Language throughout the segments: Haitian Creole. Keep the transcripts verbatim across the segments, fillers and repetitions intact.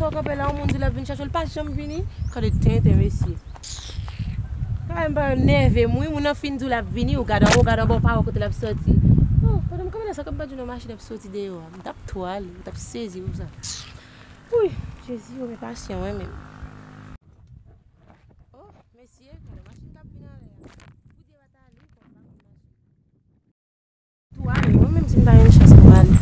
Ou kanpe la, yon moun di l ap vin chache w, l pa janm vini. Gade tenten, mesye. Sa m pa nève m, wi. Moun nan fin di w l ap vini, ou gade anwo, ou gade anba, ou pa wè kote l ap soti. Oh, pandan m kanpe la, sa k ap bat nan machin ap soti deyò a. M t ap twale, m t ap sezi konsa. Wi, Jezi, yo, men pasyan, wi, menm. Oh, mesye, gade machin k ap vin ale a. Pou Dye pa t ale, pou pa machin. Tou ale, mwen menm si m ta gen chans pou m ale.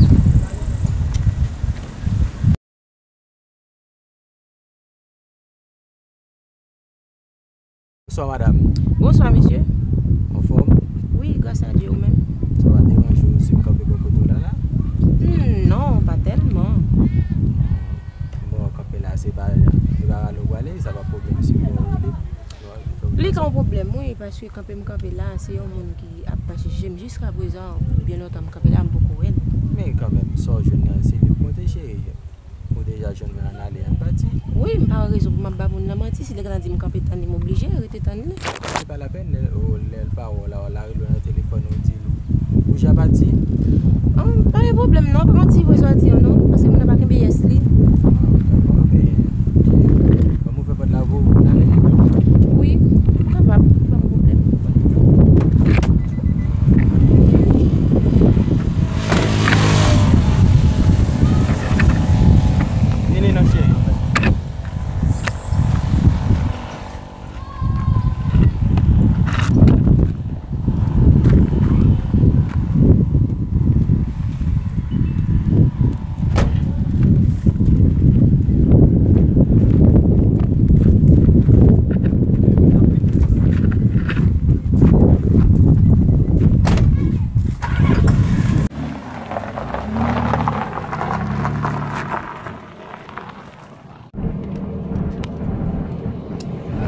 Bonswa, madam. Bonswa, mesye. Anfòm? Wi, gras a Dye, ou menm? Sa va deranje w si m kanpe bò kote w la, la? Hmm, non, pa tèlman. Bon, kanpe la, se pa, se pa rale w prale, sa pa pwoblèm si w vle. Li ka yon pwoblèm, wi, paske kanpe m kanpe la, se yon moun ki ap mache je m jiskaprezan, byen lontan m kanpe la, m poko wè l. Men kanmenm, sa w jwenn nan, se li w konte, cheri. Ou deja jwenn mwen ann ale, ann pati. Wi, m pa wè rezon pou m ap ba moun nan manti. Si nèg la di m kanpe tann li, m oblije rete tann li. Se pa lapèn, lè, o, lè l pa wè w la, w la rele w nan telefòn, ou di l ou ja pati. An, pa gen pwoblèm non, pa yon ti vre sòti an non, paske moun nan pa kenbe yès li. Ah, dakò, men, ok. Ban m ouvè pòt la pou ou, n ale. Wi, ou kapab, pa gen pwoblèm. Vini non, cheri.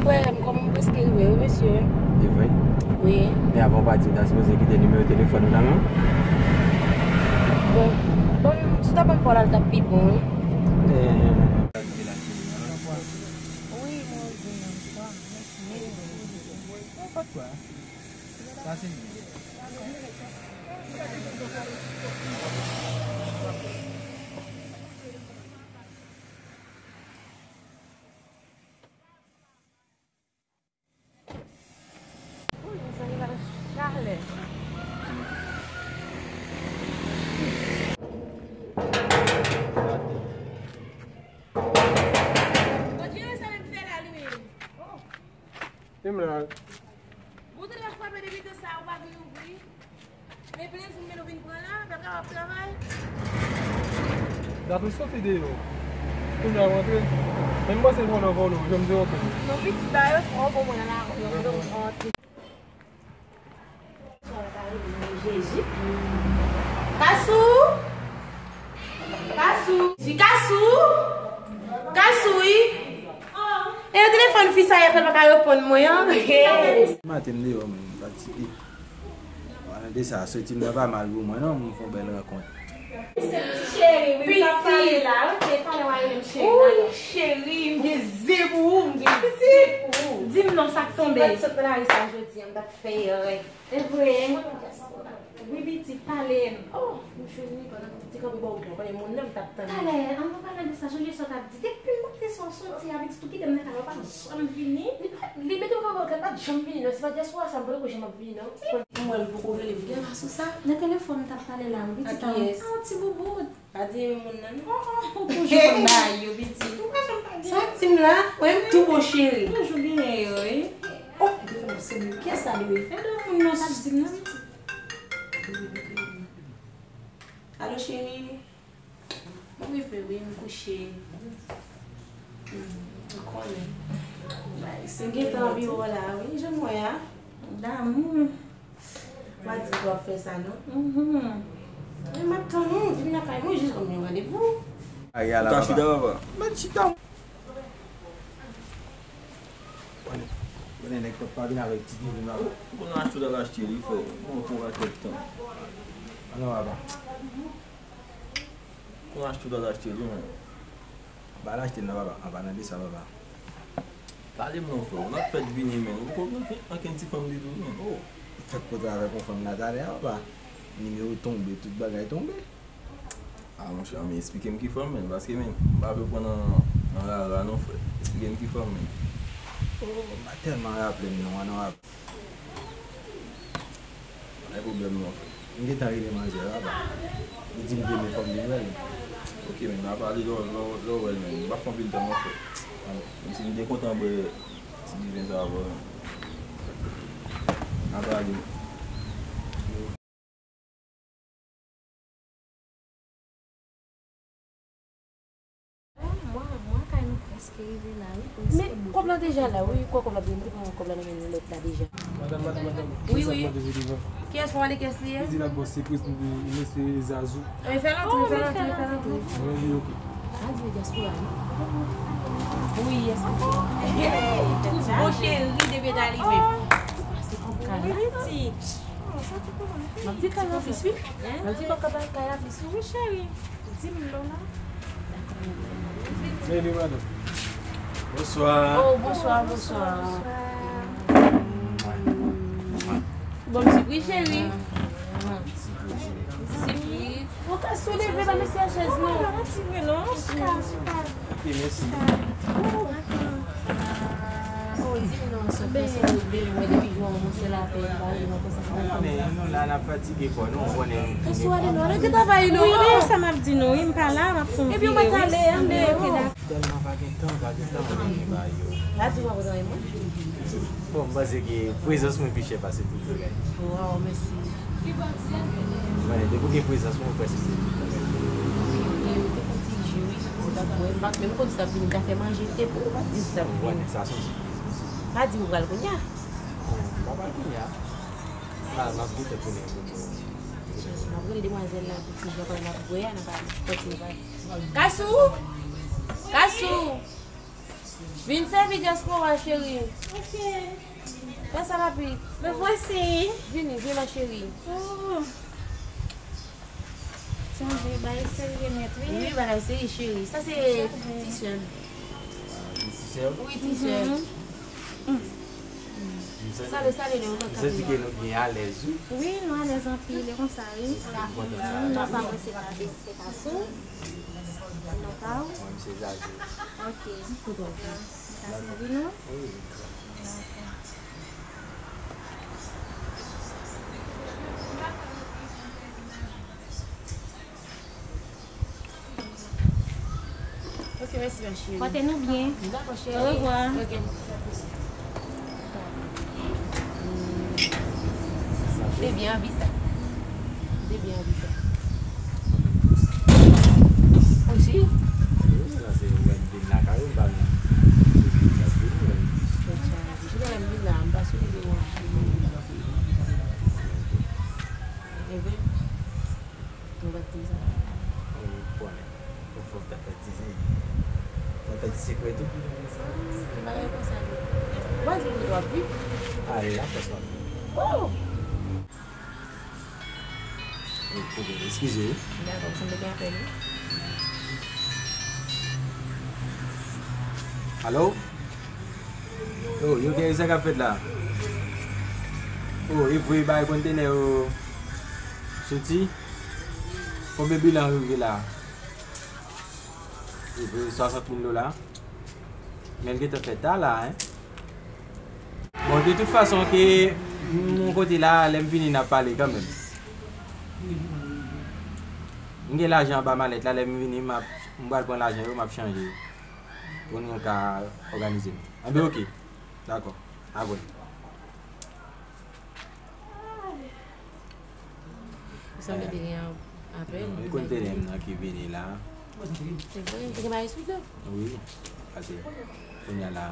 Frè m, kòm m prèske rive, wi, mesye. E vre? Wi. Men avan w pati, w ta sipoze kite nimewo telefòn ou nan men m. Bon, bon, si w ta ban m pa w la, l t ap pi bon, wi. Eh. Wi, mwen rive nan swa. Mèsi. Nenpòt kwa. Sa se li. Wi, mezanmi, gade chalè. Bondye, sa menm fè la, li menm. Oh. Menm la. Ou te dwe frape depi tan sa, ou pa vin ouvri. Men plezi m, men nou vin pran la, pa ka w ap travay. Dapre soti deyò. Kounye a w antre. Men m panse vòlò vòlò, jan m di w antre. Non, pitit la, yo fò pou mwen nan lari, yo, yo antre. Jezi. Kasou! Kasou! Di Kasou! Kasou, wi! E telefòn fi sa, e fè l pa ka reponn mwen an. Maten m deyò, mwen fatige. Ann de sa, soti m nan pa mal pou mwen non, m fè yon bèl rankont. Cheri, wi, m t ap pale la, ok, talè w a rele m cheri. Wi, cheri, m gen zen pou ou, m gen zen pou ou. Di m non, sa k tonbe? Si m pa t sot nan lari sa jodi a, m t ap fè erè. E vre? Wi, pitit, pale m. Oh, m jwenn li pandan m te kanpe bò wout la, konnen moun nan m t ap tann li. Talè, ann nou pale de sa, sonje sa w t ap di. Depi maten sa w soti a, pitit, ou kite m nan kay la, ou pa janm vini. Li pa, li mete m kanpe bò wout la, li pa t janm vini non. Se pa dyaspora sa, m pa t ko janm ap vini non. M wè l poko rele m, gen la sou sa. Nan telefòn m t ap pale la, wi, pitit. A kiyès? A yon ti boubout. Pa di moun nan non. Oh, oh, ou toujou konn bagay yo, pitit. Ou pa janm pa gen. Sa w ap di m la? Wè m tou bon cheri. Toujou genyen yo, wi. Oh, telefòn ap sone. Kiyès sa dwe? E de moun nan sa ap di m nan, pitit. Alo, cheri. Mwen rive, wi, m kouche. Hmm, ou konnen. Bay, se gentan anvi wè w la, wi, jan m wè a. Damou. Pa di w ap fè sa, non. Mhm. Men m ap tann ou, vin lakay mwen, jis ban m yon randevou. Ou ka chita, papa? Mèt chita. Konnen, konnen nèg pòt pa vin avèk ti vini la. Ou konn achte w t al achte li, frè. Ou konn pran pakèt tan. An non, papa. Ou konn achte w t al achte li, men. Ba l achte l non, papa. An pa nan de sa, papa. Pale m non, frè. Ou n ap fèt vini, men. Ou poko pran ankenn ti fanm ditou, men. Oh. Fèk kote avèk yon fanm la talè a, papa. Nimewo tonbe, tout bagay tonbe. Ah, monchè, men eksplike m ki fanm, men, paske, men, m pa vle pran nan, Rara non, frè. Eksplike m ki fanm li. Oh, m pa tèlman raple m non, mwen non, rara. Pa gen pwoblèm non, frè. M gentan rele manzè a, papa. Li di m demen fò m vin wè l. Ok, men n a pale lè, lè, lè w wè l, men m p ap pran anpil tan non, frè. Menm si m te kontan bwè ti diven sa avè w. N a pale. Mwen, mwen kay nou prèske rive la, wi, prèske bout. Men kòb la deja la, wi, kwè kòb la, m te pran kòb la nan men lòt la deja. Madanm, madanm, madanm. Wi, wi. Kiyès, w ap mande kiyès li ye? Li di l ap ba w sipriz pou mesye Zazou. Wi, fè l antre, fè l antre, fè l antre. Wi, wi, ok. A di dyaspora, non? Wi, yes. Tout bon cheri depi ta li menm. Se kòb kay la. M ap di kay la fis, wi. M ap di kòb kay la fis, wi, cheri. Di m non la. Meni, madanm. Bonswa. Oh, bonswa, bonswa. Bon, sipriz, cheri. Sipriz. Ou ka souleve, pa mete chèz non. Non, non, non, ti vre non. Chita, chita. Ok, mèsi. Oh, di m non, Sofia, silvouplè, mwen depi jou an mwen se lapè, m pa vle nan konsa. Ou konnen, nou la, n ap fatige kò nou, ou konnen. Kè sou ale non, ale gen travay non. Wi, men sa m ap di nou, wi, m pa la, m ap fè yon vire, wi. Epi ou mèt ale, ann de. Ok, dakò. Tèlman pa gen tan, pa gen tan, mwen gen bagay yo. Pa di w pa kontan mwen. Bon, m panse ke prezans mwen pi chè pase tout bagay. Waw, mèsi. Mwen, depi w gen prezans mwen, ou prèske se tout bagay. Ok, ok, ou te fè ti je, wi. Ou t ap wè, m pa t menm konn si w t ap vini, m ta fè manje, m te pou ou, pa t di m si w t ap vini. Ou konnen, sa se yon sipriz, mèsi. Pa di m ou pral kounye a. Bon, m pa pral kounye a. M a, m ap gentan tounen pou ou. M ap rele demwazèl la pou ti je, pandan n ap bwè a, n ap kontinye pale. Kasou! Kasou! Vin sèvi dyaspora, cheri. Ok. Fè sa rapid. Me voici. Vini, vini, ma chérie. Oh. Chanje, bagay serye nèt, wi. Wi, bagay serye, cheri. Sa se ti sè m. Ti sè w? Wi, ti sè m. Mhm. Salye, salye, lè ou nan kay la. M santi ke nou byen alèz, wi. Wi, nou alèz anpil, e konsa, wi. Mwen kontan sa. Non pa mwen, se pa, se pa sou. Nan pa w? Mwen, m se Zazo. Ok. Kote w ye? Mwen ka sèvi nou? Wi, wi. Dakò. Ok, mèsi, ma chérie. Pote nou byen. Dakò, cheri. Orevwa. Ok. Te byen anvi sa. Te byen anvi sa. Ou si? Wi, la se wè m vin lakay ou, m pa vin. Jodi a m vin la, m pa sou li devan. E vre? Nou pa t di sa. Ou konnen. Ou fòk ta fè ti, ta fè ti sekrè tou. Ah, se bagay konsa li. Ou pa di m kote w ap viv? A, Lafrans m ap viv. Oh! Oh, pwoblèm, eskize wi. Dakò, m sanble gen apèl wi. Alo? Oh, yo gen sa k ap fèt la. Oh, e vre bagay kontenè yo soti. Konbyen bilan yo rive la? E vre swasant mil dola. Men l gentan fè ta la, en. Bon, de tout fason, ke m yon kote la, lè m vini, n ap pale kanmenm. M gen lajan anba malèt la, lè m vini, m ap, m pral pran lajan yo, m ap chanje. Pou nou ka òganize nou. Anben, oke. Dakò. Apre. Ou sanble te gen yon apèl. Non, e kontenè m nan ki vini la. Se vre, te gen bagay sou do? Wi, paske kounye a la,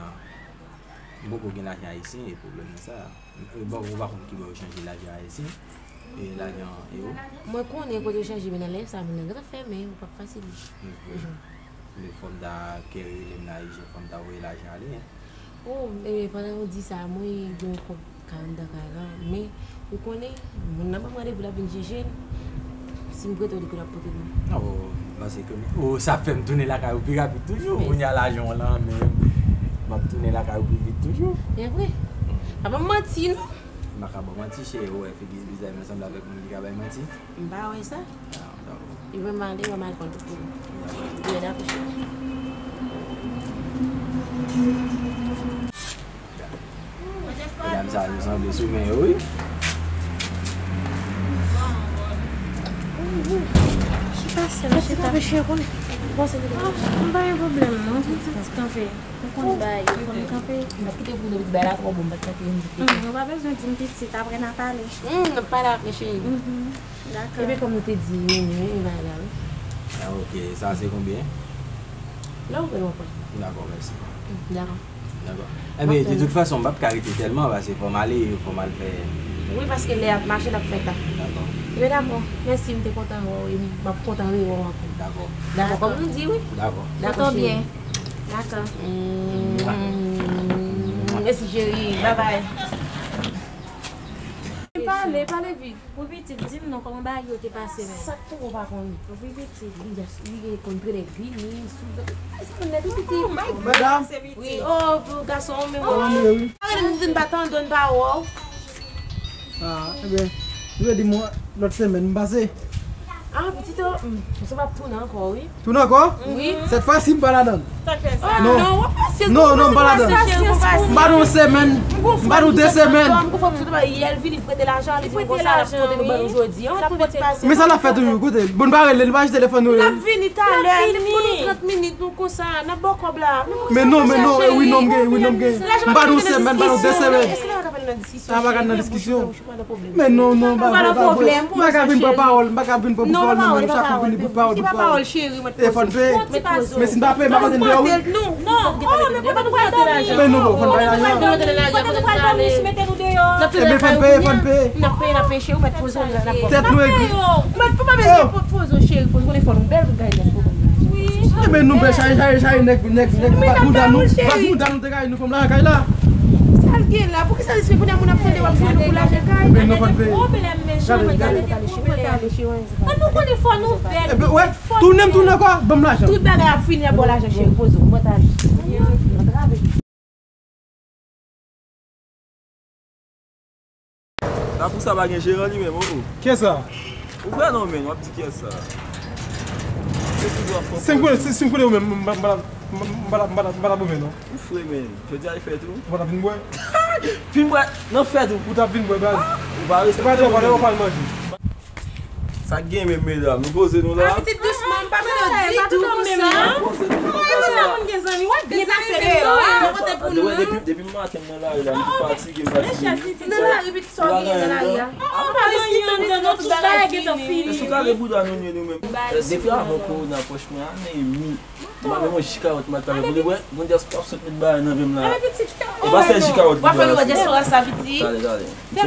m poko gen lajan ayisyen, e pwoblèm nan sa. E bon, ou pa konn ki bò yo chanje lajan ayisyen, e lajan ewo. Mwen konnen kote yo chanje, men nan lè sa, moun nan gentan fèmen, ou p ap fasil. Wi. Jan. Men fò m ta kè rele m nan Ayisyen, fò m ta voye lajan ale, en. Oh, e pandan ou di sa, mwen gen yon kòb ka anndan kay la, men ou konnen, moun nan ban m randevou l ap vin chèche l, si m prete w li tou l ap pote l mwen. Oh, paske, oh, sa fè m tounen lakay ou pi rapid toujou. Mèsi. Kounye a lajan w lan, men m ap tounen lakay ou pi vit toujou. E vre? Mm. Pa ban m manti, non. M pa ka ba w manti, cheri, ou wè figi bizay mwen sanble avèk moun ki ka bay manti? M pa wè sa. Ah, dakò. Li vrèman ale, vrèman al pran tout pou li. Dakò. Wi, dakò, cheri. Medam sa yo sanble sou men yo, wi. Chita, sèl, chita. Kanpe, cheri, konnen. Bon, se li. Ah, m pa gen pwoblèm, non. Ti, ti, ti kanpe. Ou konn bay, ou konn kanpe. M ap kite w pou nou, ti bay la twò bon, m pa t kanpe yon dite. Hum, ou pa bezwen di m pitit, apre n a pale. Hum, n ap pale apre, cheri. Mhm. Dakò. Ebyen, kòm nou te di, men, men, men, bay la, wi. Ah, ok. Sa se konbyen? Lè ou vle, w ap pran. Dakò, mèsi. Dakò. Dakò. Ebyen, de tout fason, m p ap ka rete tèlman, paske fò m ale, fò m al fè. Wi, paske lè ap mache, l ap fè ta. Dakò. Ebyen, dakò. Mèsi, m te kontan wè w, e m ap kontan rewè w ankò. Dakò. Dakò, kòm nou di, wi. Dakò. Dakò, cheri. Dakò. Mm, mèsi, cheri. Bye bye. Pale, pale vit. Wi, pitit, di m non, kòman bagay yo te pase menm? Sa k tonbe w pa konn? Wi, pitit. Li, li konn prele vini, sou. Ay, sa konn nèg wi, pitit. Medam. Wi, oh, pou gason, men mwen. Mwen, wi. Pale m di m pa tande, m pa wè w. Ah, ebyen, nou te di mwen lòt semèn, m pase. Ah, pitit, oh, hmm, m sanble ap tounen ankò, wi. Tounen ankò? Wi. Sèt fwa si m pa ladan. Sa k fè sa? Non. Non, w ap pase. Non, non, m pa ladan. M ba nou yon semèn. M ba nou de semèn. M konfòm sou yè l vini, li prete lajan, li di m konsa, l ap konte nou ban nou jodi. An, tout pase. Men sa l ap fè toujou, kote? Bon, n pa rele, li pa jete telefòn nou. L ap vini talè, li pou nou trant minit, nou konsa, n ap ba w kòb la. Men non, men non, e wi, non, m gen, wi, non, m gen. M ba nou yon semèn, m ba nou de semèn. Sa pa ka nan diskisyon. Men non, non, m pa, m pa, m pa ka vin pran pawòl, m pa ka vin pran pawòl, non, men chak ou vini pran pawòl, pran pawòl. E fò n peye. Men si n pa peye, m pa mande n deyò, wi. Men non, fò n bay lajan. Ebyen, fò n peye, fò n peye. Tèt nou egri. Ebyen, nou bèl, chaje, chaje, chaje, nèg, nèg, nèg, bat mouda nou, bat mouda nou, te gaye nou fanm la, kay la. Sa l gen la? Poukisa l espere kounye a moun ap tande w ap jwenn nou pou lajan kay? Men non, fò n peye. Gade, gade, gade, cheri, mwen te ale, cheri, mwen te ale. An nou konnen fò nou bèl. Ebyen, wè, tounen m tounen ankò, ban m lajan. Tout bagay ap fini, ap ba w lajan, cheri, poze w, mwen te ale. Antrave. Kafou sa pa gen jeran li menm, oh, oh. Kiyès sa? Ou fè non, men, w ap di kiyès sa? Se toujou ap pran poz. Si m konnen, si, si m konnen ou menm, m pa, m pa, m pa, m pa, m pa t ap ouvè non. Ou fre, men. Jodi a e fèt ou? Ou pa t ap vin bwè? Vin bwè nan fèt ou? Ou t ap vin bwè, baz. Ou pa respekte mwen. Ou pa t ap pale manje. Sa k gen menm, medam? Nou poze nou la. Ah, pitit, dousman, m pa tande w ditou konsa. Poze nou konsa. Sa moun gen zanmi, w ap byen pase deyò a. Depi, depi maten m nan lari la, m fatige, m fatige. Nan lari, pitit, sa w gen nan lari a? Ou pa gen anyen anndan non, tout bagay gentan fini. Èske w gade bouda nou, nou menm? Depi avan kowona pwòch mwen a, men mi. M pa menm yon ji kawòt m pa t pale pou li bwè. Bon, dyaspora ap sot met bagay nan venn m la. E pa sèl ji kawòt li bwè. W ap fè nou wè dyaspora sa, pitit. Tale, tale. M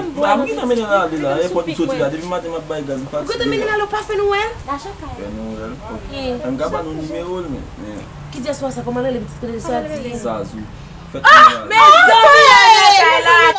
gentan mennen l ale la, èpòt m soti la. Depi maten m ap bay gaz, m fatige. Ou gentan mennen l ale, ou pa fè nou wè l? Fè nou wè l. Ok. M ka ba nou nimewo l, men. Ki dyaspora sa, kòman l rele, pitit, kote l soti? Zazou. Fèt mwen la. Mezanmi, lakay la.